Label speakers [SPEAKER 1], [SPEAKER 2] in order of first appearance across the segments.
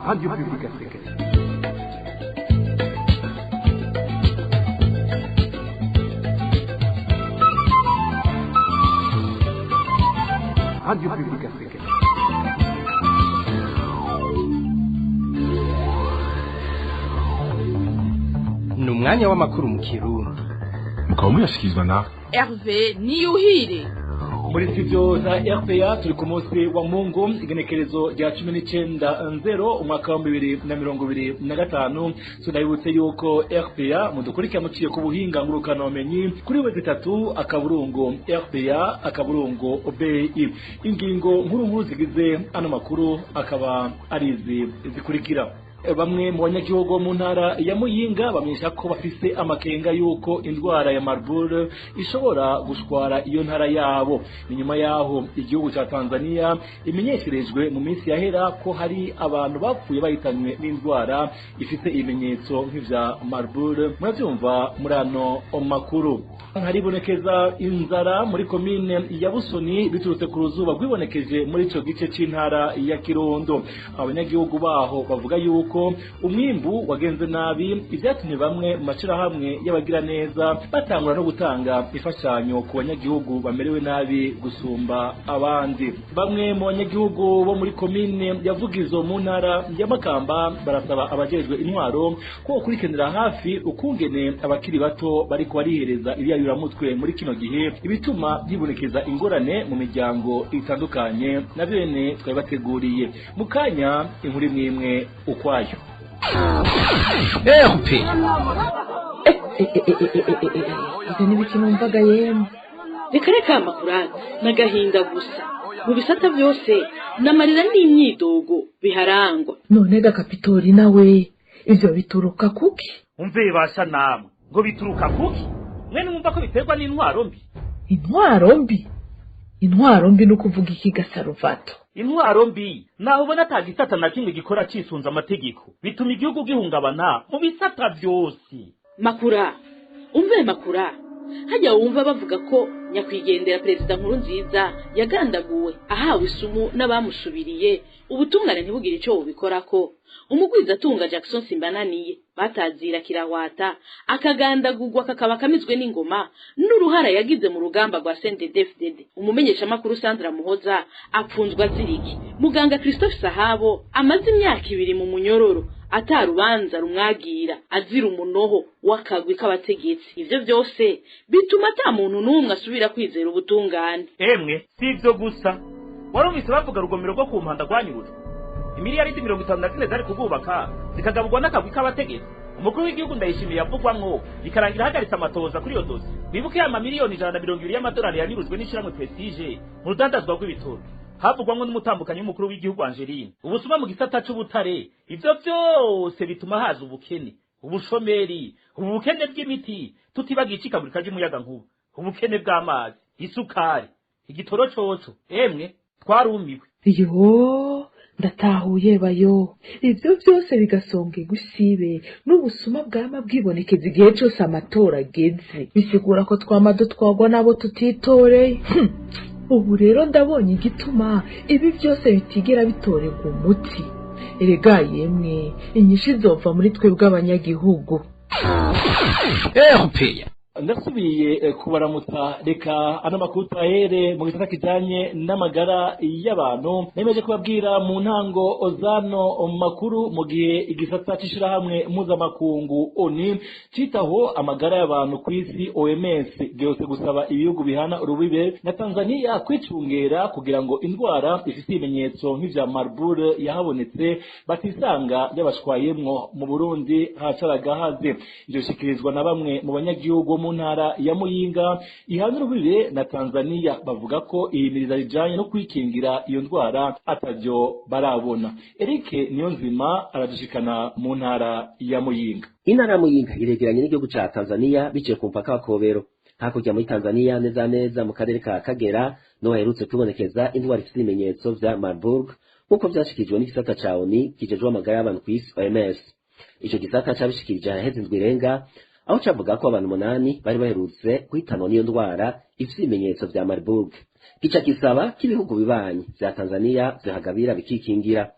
[SPEAKER 1] Radio Publique Africaine. Radio Publique Africaine.
[SPEAKER 2] Ni umwanya w'amakuru mu Kirundi.
[SPEAKER 3] Mukaba muyashyikirizwa na
[SPEAKER 4] Hervé Niyuhire.
[SPEAKER 5] Muri studio za RPA turi ku munsi wa Mungu, igenekerezo rya 19 nzero umwaka wa 2025. Tunabibutse yuko RPA mudukurikira muciye ku buhinga ngurukana bumenyi kuri w3.rpa.bi. Ingingo nkuru nkuru zigize ano makuru akaba ari izi zikurikira: Bamwe mu banyagihugu mu ntara ya Muyinga bamenyesha ko bafise amakenga yuko indwara ya Marburg ishobora gushwara iyo ntara yabo. Ni nyuma yaho igihugu ca Tanzania imenyesherejwe mu minsi yahera ko hari abantu bapfuye bahitanywe n'indwara ifise ibimenyetso nk'ivya Marburg. Muravyumva muri ano makuru. Haribonekeza inzara muri komine ya Busoni biturutse ku ruzuba rwibonekeje muri ico gice c'intara ya Kirundo. Abanyagihugu baho bavuga yuko umwimbu wagenze nabi, ivyatumye bamwe mu mashirahamwe y'abagiraneza batangura no gutanga imfashanyo ku banyagihugu bamerewe nabi gusumba abandi. Bamwe mu banyagihugu bo muri komine ya Vugizo mu ntara ya Makamba barasaba abajejwe intwaro ko bakurikiranira hafi ukungene abakiri bato bariko barihereza ibiyayuramutwe muri kino gihe, ibituma byibonekeza ingorane mu miryango itandukanye. Na bene twabibateguriye mu kanya, inkuru imwe imwe ukwayo.
[SPEAKER 2] RP.
[SPEAKER 6] Ibyo ni biki numvaga yemwe?
[SPEAKER 4] Reka reka, amakuru n'agahinda gusa. Mu bisata byose n'amarira n'imyidogo biharangwa.
[SPEAKER 6] None ga Kapitori, nawe ivyo bituruka kuki?
[SPEAKER 7] Umve basha namwe, ngo bituruka kuki? Mwe numva ko biterwa n'intwaro mbi.
[SPEAKER 6] Intwaro mbi? Intwaro mbi ni ukuvuga iki gasaruvato?
[SPEAKER 7] Intwaro mbi naho ubona ata gisata na kimwe gikora cisunze amategeko, bituma igihugu gihungabana mu bisata byose.
[SPEAKER 4] Makura, umve makura, hajya wumva bavuga ko nyakwigendera Perezida Nkuru Nziza yagandaguwe ahawe isumu n'abamusubiriye, ubutungane ntibugire ico bubikorako. Umugwizatunga Jackson Simbananiye batazira Kirahwata akagandagurwa kakaba kamizwe n'ingoma n'uruhara yagize mu rugamba rwa CNDD-FDD. Umumenyeshamakuru Sandra Muhoza apfunzwa aziriki. Muganga Christophe Sahabo amaze imyaka 2 mu munyororo atarubanza rumwagira, azira umunoho w'akagwi k'abategetsi. Ivyo byose bituma ata muntu n'umwe asubira kwizera ubutungane.
[SPEAKER 7] Emwe, si ivyo gusa. Warumvise bavuga rugomero rwo ku Mpanda rwanyurujwe, imiliyaridi 54 zari kubwubaka zikagaburwa n'akagwi k'abategetsi. Umukuru w'igihugu Ndayishimiye yavugwamwo, bikarangira ahagaritse amatoza kuri iyo dosiye. Wibuke ya mamiliyoni 120 y'amadolari yanyurujwe n'ishirahamwe Prestige mu rudandazwa rw'ibitoro, havugwamwo n'umutambukanyi w'umukuru w'igihugu Angeline. Ubusuma mu gisata c'ubutare. Ivyo vyose bituma haza ubukene, ubushomeri, ubukene bw'imiti, tutibagiye icikagurika ry'umuyagankuba, ubukene bw'amazi, isukari, igitoro coco. Emwe, twarumiwe.
[SPEAKER 6] Yo, ndatahuye bayo. Ibyo byose bigasonga igusibe n'ubusuma bwama bwibonekeza igihe cyose amatora ageze, bisigura ko twama dutwagwa n'abo tutitoreye. Ubu rero ndabonye igituma ibi byose bitigera bitorerwa umuti. Erega yemwe, inyishu izova muri twebwe abanyagihugu.
[SPEAKER 2] RP.
[SPEAKER 5] Ndasubiye kubaramutsa. Reka ano makuru tuyahere mu gisata kijanye n'amagara y'abantu. Nemeje kubabwira mu ntango ozano makuru, mu gihe igisata c'ishirahamwe mpuzamakungu ONU citaho amagara y'abantu ku isi, OMS, giherutse gusaba ibihugu bihana urubibe na Tanzania kwicungera kugira ngo indwara ifise ibimenyetso nk'ivya Marburg yahabonetse batisanga yabashwayemwo. Mu Burundi hacaragahaze. Ivyo bishikirizwa na bamwe mu banyagihugu bo mu ntara ya Muyinga ihana urubibe na Tanzania, bavuga ko ihimiriza rijanye no kwikingira iyo ndwara atavyo barabona. Eric Niyonzima aradushikana mu ntara ya Muyinga.
[SPEAKER 8] Intara ya Muyinga iregeranye n'igihugu ca Tanzania biciye ku mupaka wa Kobero. Hakurya muri Tanzania, neza neza mu karere ka Kagera, niho haherutse kwibonekeza indwara ifite ibimenyetso vya Marburg, nk'uko vyashikirijwe n'igisata ca ONU kijejwe amagara y'abantu kw'isi, OMS. Ico gisata cabishikirije haraheze indwi irenga, aho cavuga ko abantu 8 bari baherutse guhitanwa n'iyo ndwara ifite ibimenyetso vya Marburg. Gica gisaba ko ibihugu bibanyi vya Tanzania vyahagabira bikikingira.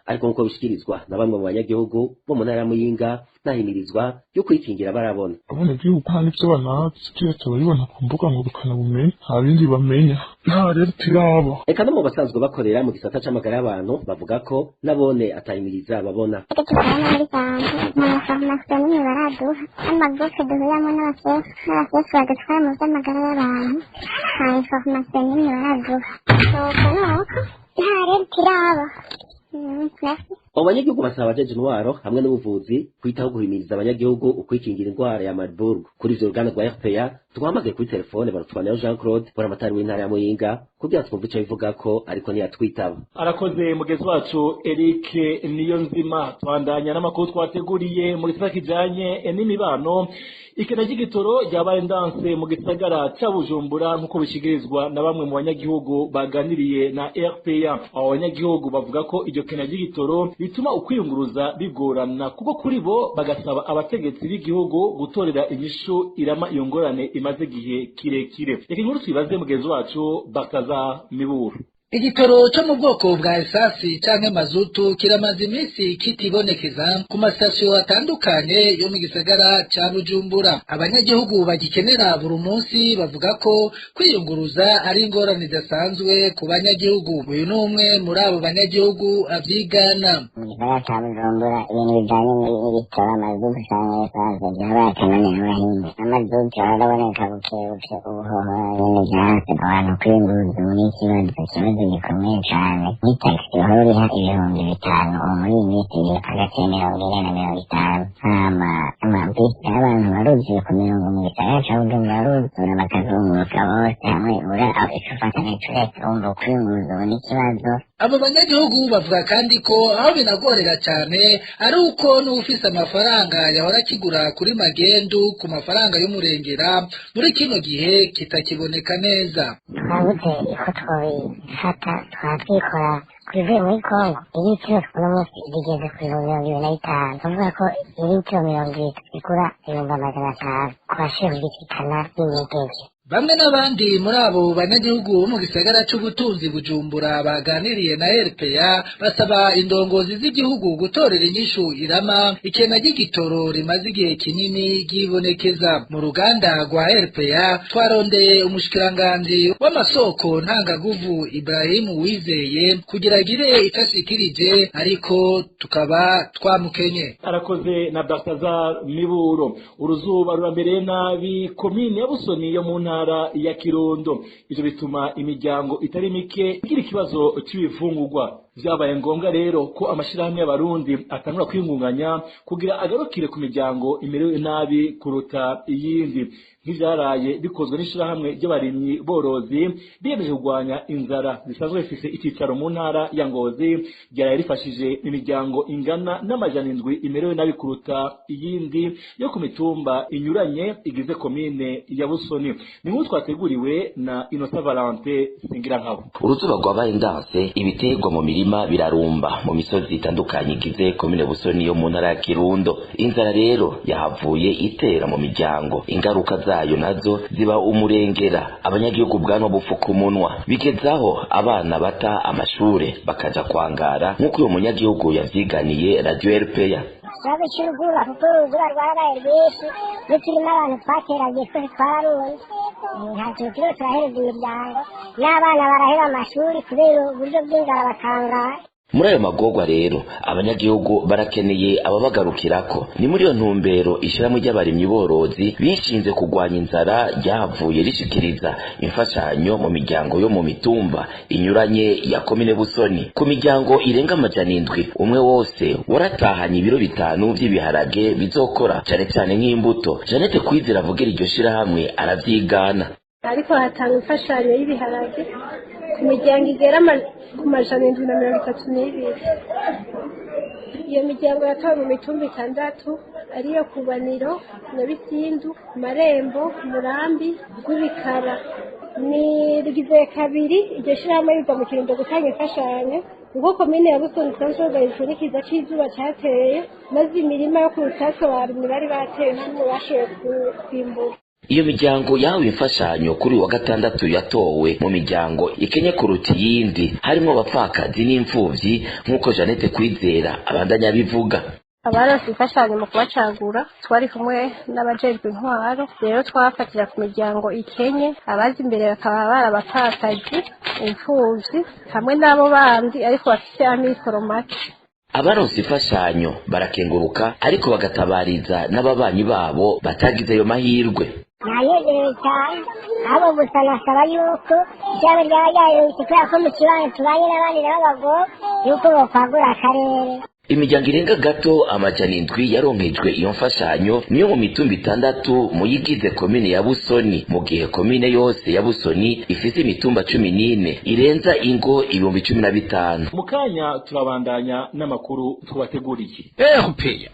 [SPEAKER 8] Ariko nkuko bishikirizwa na bamwe mu banyagihugu bo mu ntara ya Muyinga, nahimirizwa yo kwikingira barabona.
[SPEAKER 9] Abanyagihugu nta n'ivyo banazi, kiretse abaribona ku mbuga ngurukanabumenyi, nta bindi bamenya, nta rero tiraba.
[SPEAKER 8] Eka no mu basanzwe bakorera mu gisata c'amagara y'abantu bavuga ko nabone atahimiriza babona.
[SPEAKER 10] Nta mafarumasi n'imwe baraduha, n'amagurupe duhuriramo n'abakecuru badutwara mu by'amagara y'abantu, nta inforomasiyo n'imwe baraduha. Nuko nuko nta rero tiraba.
[SPEAKER 8] Abo banyagihugu basaba abajeje intwaro hamwe n'ubuvuzi kwitaho guhimiriza abanyagihugu ukwikingira indwara ya Marburg. Kuri ivyo, uruganda rwa RPA twahamagaye kuri telefone Barutwanayo Jean Claude, buramatari w'intara ya Muyinga, kugira twumve ico bivugako, ariko ntiyatwitaba.
[SPEAKER 5] Arakoze mugezi wacu Eric niyo nzima. Twandanya n'amakuru twateguriye mu gisata kijanye n'imibano. Ikena ry'igitoro ryabaye ndanse mu gisagara ca Bujumbura, nk'uko bishikirizwa na bamwe mu banyagihugu baganiriye na RPA. Abo banyagihugu bavuga ko iryo kena ry'igitoro bituma ukwiyunguruza bigorana, kuko kuri bo bagasaba abategetsi b'igihugu gutorera inyishu irama iyo ngorane imaze igihe kirekire. Reka inkuru twibaze mugenzi wacu Bakaza Miburu.
[SPEAKER 11] Igitoro cyo mu bwoko bwa esasi canke mazutu kiramaze iminsi kitibonekeza ku masitasiyo atandukanye yo mu gisagara ca Bujumbura. Abanyagihugu bagikenera buri munsi bavuga ko kwiyunguruza ari ingorane idasanzwe ku banyagihugu. Uyu ni umwe muri abo banyagihugu avyigana.
[SPEAKER 10] Mu gisagara ca Bujumbura, ibintu bijanye n'ibitoro, amazutu canke esanse, vyabaye akananira abahinzi. Amazutu araboneka bukebuke, ubuhoho nyene vyanse. Abantu kwiyunguruza ubu ni ikibazo gikomeye cane. Nk'itagisi uhora uriha 5000, ubu muri iyi minsi iri hagati ya 40 na 50. Hama amabisi, abantu baruzuye ku mirongo mu gisagara ca Bujumbura, baruzura bakazunguruka bose hamwe, ura ico ufata n'ico ureka. Wumva kwiyunguruza ubu ni ikibazo.
[SPEAKER 11] Abo banyagihugu bavuga kandi ko aho binagorera cyane ari uko n'uwufise amafaranga yahora akigura kuri magendu ku mafaranga y'umurengera, muri kino gihe kitakiboneka neza.
[SPEAKER 10] Twabuze uko twobifata, twatwikora kubivuye muri Kongo. Iritiro uno munsi rigeze ku 25,000, tuvuga ko iritiro 30 igura 500,000 ku bashinzwe igikana n'inyegeje.
[SPEAKER 11] Bamwe n'abandi muri abo banyagihugu bo mu gisagara c'ubutunzi Bujumbura baganiriye na RPA basaba indongozi z'igihugu gutorera inyishu irama ikena ry'igitoro rimaze igihe kinini ryibonekeza. Mu ruganda rwa RPA twarondeye umushikiranganji w'amasoko ntangaguvu Ibrahim Uwizeye kugira agire ico ashikirije, ariko tukaba twamukenye.
[SPEAKER 5] Arakoze na Balthazar Miburo. Uruzuba ruramereye nabi komine ya Busoni yo mu ntara ya Kirundo. Ivyo bituma imiryango itari mike igira ikibazo c'ibifungurwa. Vyabaye ngombwa rero ko amashirahamwe y'abarundi atangura kwiyungunganya kugira agarukire ku miryango imerewe nabi kuruta iyindi, nk'ivyaraye bikozwe n'ishirahamwe ry'abarimyi borozi biyemeje kurwanya inzara risanzwe rifise icicaro mu ntara ya Ngozi. Ryaraye rifashije imiryango ingana n'700 imerewe nabi kuruta iyindi yo ku mitumba inyuranye igize komine ya Busoni. Ni nkuru twateguriwe na Innocent Valentin Singirankabo.
[SPEAKER 12] Uruzuba rwabaye ndanse, ibiterwa mu mirima birarumba mu misozi itandukanye igize komine Busoni yo mu ntara ya Kirundo. Inzara rero yahavuye itera mu miryango, ingaruka zayo nazo ziba umurengera. Abanyagihugu bwanwa bupfuka umunwa, bigezaho abana bata amashure bakaja kwangara, nk'uko uyo munyagihugu yavyiganiye Radio RPA.
[SPEAKER 10] Ikibazo cy'uruzuba, kuko uruzuba rwarabaye rwinshi, n'uturima abantu twateragiye twese twararunze, nta kintu turiko turahereza imiryango, n'abana baraheba amashuri kubera uburyo bw'inzara bakangara.
[SPEAKER 12] Muri ayo magorwa rero, abanyagihugu barakeneye ababagarukirako. Ni muri iyo ntumbero ishirahamwe ry'abarimyi borozi bishinze kurwanya inzara ryahavuye rishikiriza imfashanyo mu miryango yo mu mitumba inyuranye ya komine Busoni. Ku miryango irenga 700, umwe wose waratahanye ibiro 5 vy'ibiharage bizokora cane cane nk'imbuto. Jeannette Kwizera avugira iryo shirahamwe aravyigana.
[SPEAKER 13] Ariko hatanga imfashanyo y'ibiharage ku miryango igera ku 732. Iyo miryango yatawe mu mitumba itandatu, ariyo Kubaniro, Nyabisindu, Marembo, Murambi, Rw'Ibikara. Ni rigize kabiri iryo shirahamwe riva mu Kirundo gutanga imfashanyo, kuko komine ya Busoni isanzwe yugarijwe n'ikiza c'izuba cateye, maze imirima yo ku rusasa abarimyi bari bateye ntamwe bashoboye kwimbura.
[SPEAKER 12] Iyo miryango yahawe imfashanyo kuri wa gatandatu yatowe mu miryango ikenye kuruta iyindi, harimwo abapfakazi n'imfuvyi, nk'uko Jeannette Kwizera abandanya abivuga.
[SPEAKER 13] Abaronse imfashanyo mu kubacagura twari kumwe n'abajejwe intwaro, rero twafatira ku miryango ikenye, abaza imbere bakaba bari abapfakazi, imfuvyi hamwe n'abo bandi ariko bafise amikoro make.
[SPEAKER 12] Abaronse imfashanyo barakenguruka, ariko bagatabariza n'ababanyi babo batagize ayo mahirwe.
[SPEAKER 10] Nanezerewe cyane, abo gusa nasaba yuko ijambo ryaba ryarihuse, kubera ko mu kibano tubanye n'abandi nabo bagowe, yuko bokwagura akarere.
[SPEAKER 12] Imiryango irenga gato 700 yaronkejwe iyo mfashanyo niyo mu mitumba 6 muyigize komine ya Busoni, mu gihe komine yose ya Busoni ifise imitumba 14 irenza ingo 15,000.
[SPEAKER 5] Mu kanya turabandanya n'amakuru twabateguriye.
[SPEAKER 2] RPA.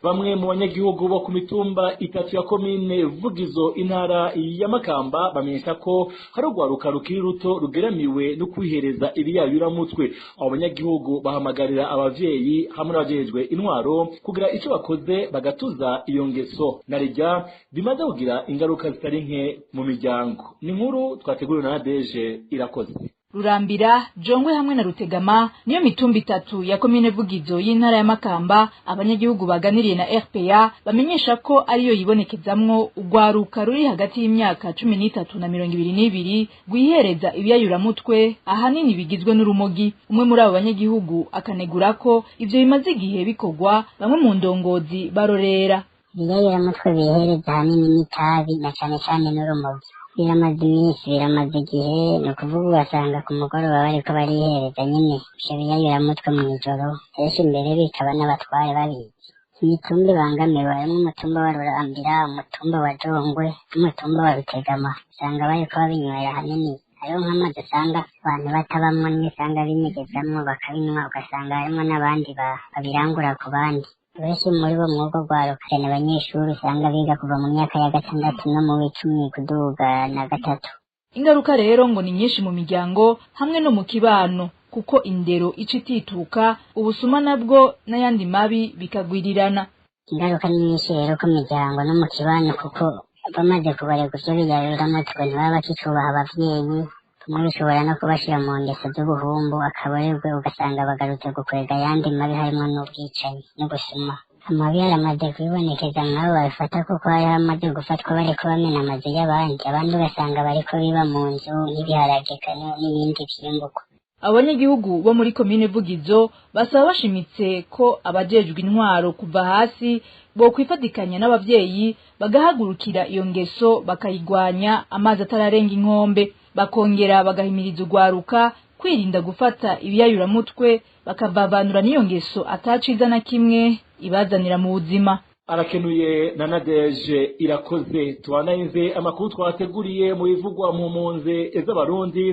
[SPEAKER 5] Bamwe mu banyagihugu bo ku mitumba 3 ya komine Vugizo intara ya Makamba bamenyesha ko hari urwaruka rukiri ruto rugeramiwe no kwihereza ibiyayuramutwe. Abo banyagihugu bahamagarira abavyeyi hamwe n'abajejwe intwaro kugira ico bakoze bagatuza iyo ngeso narijya bimaze kugira ingaruka zitari nke mu miryango. Ni inkuru twateguriwe na Nadege Irakoze.
[SPEAKER 14] Rurambira, Jongwe hamwe na Rutegama niyo mitumba 3 ya komine Vugizo y'intara ya Makamba abanyagihugu baganiriye na RPA bamenyesha ko ariyo yibonekezamwo urwaruka ruri hagati y'imyaka 13 na 22 rwihereza ibiyayuramutwe ahanini bigizwe n'urumogi. Umwe muri abo banyagihugu akanegura ko ivyo bimaze igihe bikorwa bamwe mu ndongozi barorera.
[SPEAKER 10] Ibiyayuramutwe bihereza ahanini n'itabi na cane cane n'urumogi. Biramaze iminsi, biramaze igihe, ni ukuvuga ugasanga ku mugoroba bariko barihereza nyene ivyo biyayuramutwe mw'ijoro, kenshi mbere bikaba n'abatware babizi. Imitumba ibangamiwe harimwo umutumba wa Rurambira, umutumba wa Jongwe n'umutumba wa Rutegama, usanga bariko babinywera ahanini. Hariho nk'amazu usanga abantu batabamwo n'usanga binyegezamwo bakabinywa, ugasanga harimwo n'abandi babirangura ku bandi. Benshi muri bo mw'urwo rwaruka ni abanyeshuri usanga biga kuva mu myaka ya 6 no mu 10 kuduga na 3.
[SPEAKER 14] Ingaruka rero ngo ni nyinshi mu miryango hamwe no mu kibano, kuko indero ica itituka, ubusuma nabwo n'ayandi mabi bikagwirirana.
[SPEAKER 10] Ingaruka ni nyinshi rero ku miryango no mu kibano, kuko bamaze kubareka ivyo biyayuramutwe ntibaba bakicubaha abavyeyi, bamwe bishobora no kubashira mu ngeso z'ubuhumbu, akaborerwe ugasanga bagarutse gukwega ayandi mabi harimwo n'ubwicanyi n'ubusuma. Amabi yaramaze kwibonekeza nk'abo babifata, kuko hariho amaze gufatwa bariko bamena amazu y'abandi, abandi ugasanga bariko biba mu nzu nk'ibiharage n'ibindi vyimburwa.
[SPEAKER 14] Abanyagihugu bo muri komine Vugizo basaba bashimitse ko abajejwe intwaro kuva hasi bo kwifatikanya n'abavyeyi bagahagurukira iyo ngeso bakayigwanya amazi atararenga inkombe, bakongera bagahimiriza urwaruka kwirinda gufata ibiyayuramutwe, bakavavanura n'iyo ngeso ataciza na kimwe ibazanira mu buzima.
[SPEAKER 5] Arakenuye na Nadege Irakoze. Tubanayize amakuru twateguriye mu bivugwa mu mpunzi z'Abarundi.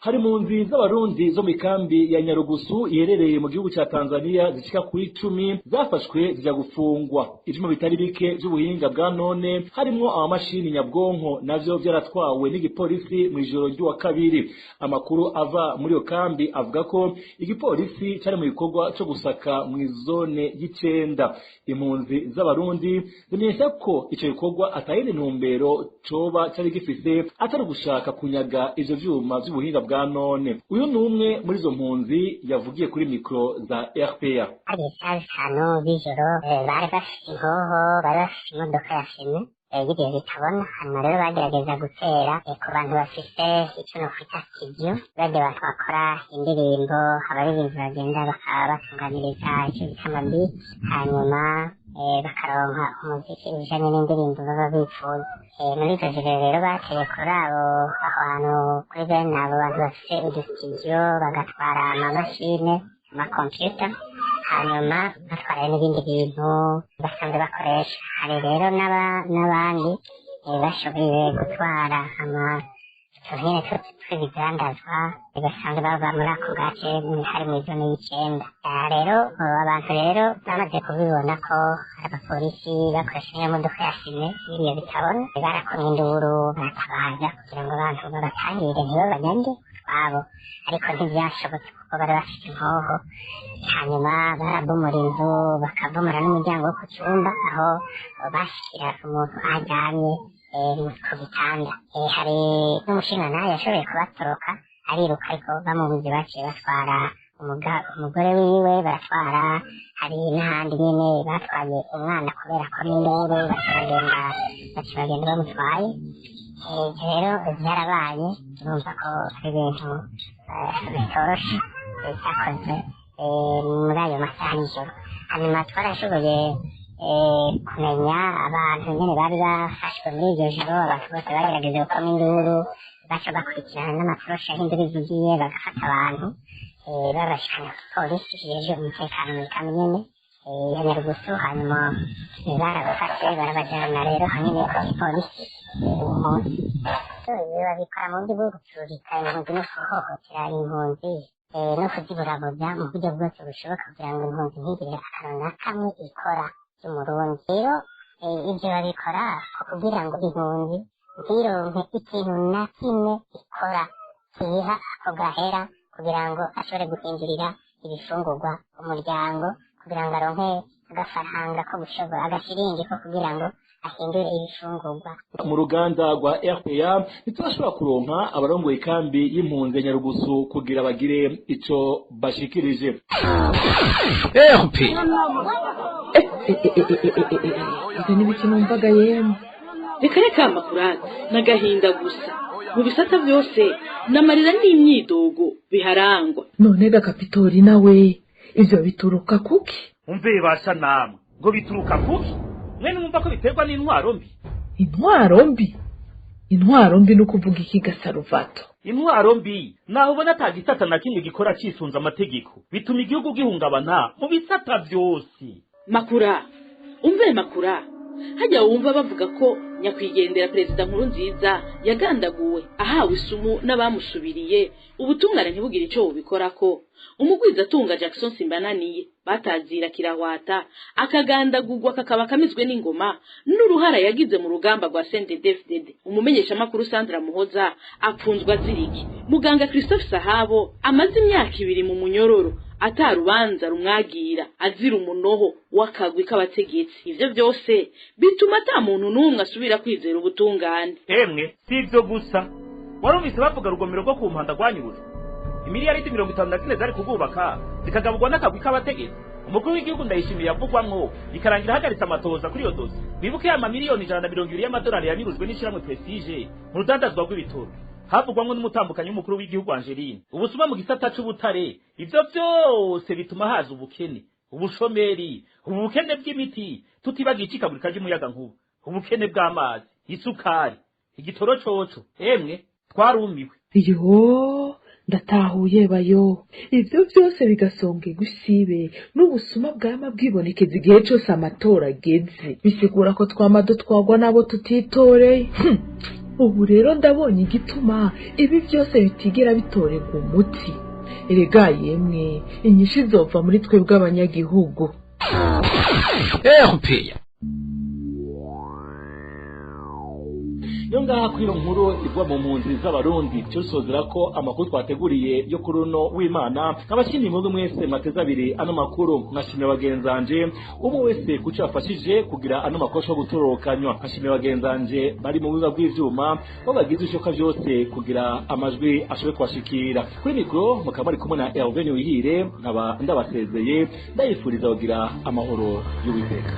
[SPEAKER 5] Hari impunzi z'Abarundi zo mu ikambi ya Nyarugusu iherereye mu gihugu ca Tanzania zishika kuri 10 zafashwe zija gufungwa. Ivyuma bitari bike vy'ubuhinga bwa none harimwo amamashini nyabwonko navyo vyaratwawe n'igipolisi mu ijoro ry'uwa kabiri. Amakuru ava muri iyo kambi avuga ko igipolisi cari mu gikorwa co gusaka mu zone y'icenda. Impunzi z'Abarundi zimenyesha ko ico gikorwa atayindi ntumbero coba cari gifise atari ugushaka kunyaga ivyo vyuma vy'ubuhinga bwa none. Uyu ni umwe muri izo mpunzi yavugiye kuri mikro za RPA.
[SPEAKER 10] Hari isaha 5 z'ijoro, bari bafite inkoho, bari bafite imodoka ya fime y'ibihe bitabona. Hanyuma rero bagerageza gutera ku bantu bafise ico nokwita studio, barya abantu bakora indirimbo, abaririmbyi bagenda bakaba batunganiriza ico bita amabiti, hanyuma bakaronka umuziki ujanye n'indirimbo baba bifuza. Muri ico gihe rero bateye kuri abo aho hantu kuri bene abo bantu bafise udustudio, bagatwara amamashine, amakompiyuta, hanyuma batwara n'ibindi bintu basanzwe bakoresha. Hari rero n'abandi bashoboye gutwara utuntu tw'ibidandazwa basanzwe baba muri ako gace hari mu zone y'icenda. Rero abantu rero bamaze kubibona ko abapolisi bakoresha iyo modoka ya fime y'ibiyo bitabona, barakomye induru baratabaza kugira ngo abantu babatangire ntibabanyage utwabo, ariko ntivyashobotse. kuko bari bafite inkoho. Hanyuma barabomora inzu, bakabomora n'umuryango wo ku cyumba aho bashikira umuntu aryamye ku gitanda. Hari n'umushingantahe yashoboye kubatoroka ariruka, ariko bamubuze baciye batwara umugore wiwe baratwara. Hari n'ahandi nyene batwaye umwana kubera ko n'induru, baca bagenda bamutwaye. Ivyo rero vyarabaye, urumva ko ari ibintu bitoroshe vyakozwe muri ayo masaha y'ijoro. Hanyuma twarashoboye kumenya abantu nyene bari bafashwe muri iryo joro. Abantu bose bagerageza gukoma induru, baca bakurikirana n'amatoroshe aho induru ivugiye, bagafata abantu babashikana ku polisi kijejwe umutekano muri kambi nyene ya Nyarugusu. Hanyuma barabafashe barabajana rero hanyene ku gipolisi uwo munsi. Babikora mu buryo bwo gucurika impunzi no guhohotera impunzi no kuziburabuza mu buryo bwose bushoboka kugira ngo impunzi ntigire akantu na kamwe ikora y'umurundi. Rero ivyo babikora kugira ngo impunzi ntironke ikintu na kimwe ikora kiyiha ako gahera kugira ngo ashobore guhindurira ibifungurwa umuryango, kugira ngo aronke agafaranga ko gushobora agashiringi ko kugira ngo ahindure ibifungurwa.
[SPEAKER 5] Mu ruganda rwa RPA ntiturashobora kuronka abarongoye ikambi y'impunzi ya Nyarugusu kugira bagire ico bashikirije.
[SPEAKER 2] RPA
[SPEAKER 6] Ivyo n'ibiki numvaga yemwe?
[SPEAKER 4] Reka reka Makurata, n'agahinda gusa mu bisata byose, n'amarira n'imyidogo biharangwa.
[SPEAKER 6] None ga Kapitori nawe, ivyo bituruka kuki?
[SPEAKER 7] Umve basha namwe, ngo bituruka kuki? Mwe numva ko biterwa n'intwaro mbi.
[SPEAKER 6] Intwaro mbi? Intwaro mbi no kuvuga iki gasaruvato?
[SPEAKER 7] Intwaro mbi naho ubona ata gisata na kimwe gikora cisunze amategeko, bituma igihugu gihungabana mu bisata byose.
[SPEAKER 4] Makura, umve Makura, hajya wumva bavuga ko nyakwigendera perezida Nkurunziza yagandaguwe ahawe isumu n'abamusubiriye, ubutungane ntibugire ico bubikorako. Umugwizatunga Jackson Simbananiye batazira kirahwata akagandagurwa kakaba kamizwe n'ingoma n'uruhara yagize mu rugamba rwa CNDD-FDD. Umumenyeshamakuru Sandra Muhoza apfunzwe aziriki. Muganga Christophe Sahabo amaze imyaka 2 mu munyororo atarubanza rumwagira azira umunoho w'akagwi k'abategetsi. Ivyo byose bituma ata muntu n'umwe asubira kwizera ubutungane.
[SPEAKER 7] Emwe si ivyo gusa, warumvise bavuga rugomero rwo ku mpanda rwanyurujwe, imiliyaridi 54 zari kugubaka zikagaburwa n'akagwi k'abategetsi. Umukuru w'igihugu Ndayishimiye yavugwamwo bikarangira ahagaritse amatohoza kuri iyo dosi. Wibuke ya mamiliyoni 120 y'amadolari yanyurujwe n'ishirahamwe Prestige mu rudandazwa rw'ibitoro, havugwamwo n'umutambukanyi w'umukuru w'igihugu Angeline. Ubusuma mu gisata c'ubutare, ivyo vyose bituma haza ubukene, ubushomeri, ubukene bw'imiti, tutibagiye icikagurika ry'umuyagankuba, ubukene bw'amazi, isukari, igitoro coco. Emwe twarumiwe.
[SPEAKER 6] Yo ndatahuye bayo, ivyo byose bigasonga gusibe n'ubusuma bwama bwibonekeza igihe cose amatora ageze, bisigura ko twama dutwagwa nabo tutitoreye. Ubu rero ndabonye igituma ibi byose bitigera bitorerwa umuti. Erega yemwe, inyishu izova muri twebwe abanyagihugu.
[SPEAKER 2] RPA.
[SPEAKER 5] Yo ngaha kwiro nkuru igwa mu mpunzi z'abarundi cyosozera ko amakuru twateguriye yo kuri uno w'Imana. Nkabashimiye mwebwe mwese mwateze abiri ano makuru, nkashimira bagenzanje umwe wese kuco yafashije kugira ano makuru ashobora gutororokanywa. Nkashimira bagenzanje bari mu buza bw'ivyuma bo bagize ishoka byose kugira amajwi ashobore kubashikira. Kuri mikro mukaba muri kumwe na Hervé Niwihire, nkaba ndabasezeye ndayifuriza kugira amahoro y'Uwiteka.